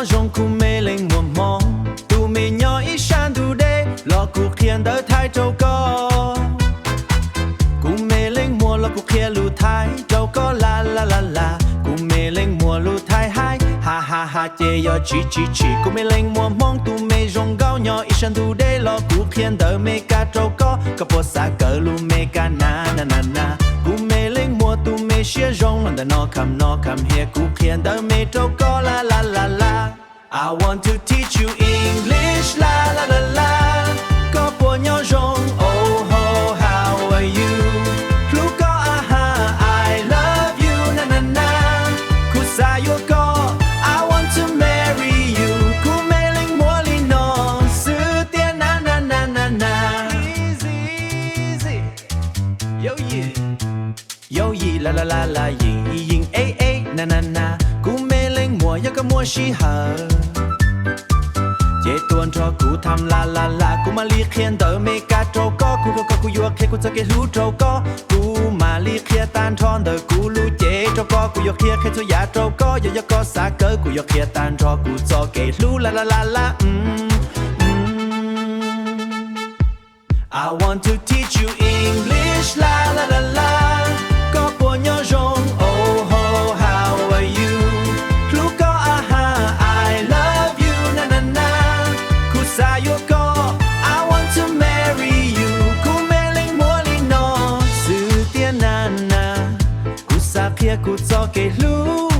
Zoo kuv me leej muam Hmoob, tus me nyob ib sab ntug deb, los kuv qhia ntawv Thaib rau koj. Kuv me leej muam los kuv qhia lus Thaib rau koj la la la la. Kuv me leej muam lus Thaib haib ha ha ha ces yog tsis tsis tsis. Kuv me leej muam Hmoob tus me zoo nkauj nyob ib sab ntug deb, los kuv qhia ntawv Meskas rau koj, koj puas xav kawm lus Meskas na na na na. Kuv me leej muam tus me siab zoo los ntawm no kham no kham hias, kuv qhia ntawv me rau koj la la la la. I want to teach you English la la la la. Koj puas nyob zoo? Oh ho, how are you? Hlub koj a ha, I love you na na na. Kuv xav yuav koj, I want to marry you. Kuv me leej muam li no xwb tiag na na na na na. Easy, easy. Yooj yim, yooj yim la la la la, yim yim eb eb na na na. Kuv me leej muam yog koj muaj sij hawm ces tuaj nrog kuv tham la la la. Kuv mam li qhia ntawv Meskas rau koj, kuv rau koj kuv yuav qhia kuv txoj kev hlub rau koj. Kuv mam li qhia tag nrho ntawm kuv lub cev rau koj, kuv yuav qhia qhia txhua yam rau koj. Yog yog koj xav kawm kuv yuav qhia tag nrho kuv txoj kev hlub la la la la. I want to teach you English la la la la. Koj puas nyob zoo? Oh ho, how are you? Hlub koj a ha, I love you na na na. Kuv xav yuav koj, I want to marry you. Kuv me leej muam li no xwb tiag na na. Kuv xav qhia kuv txoj kev hlub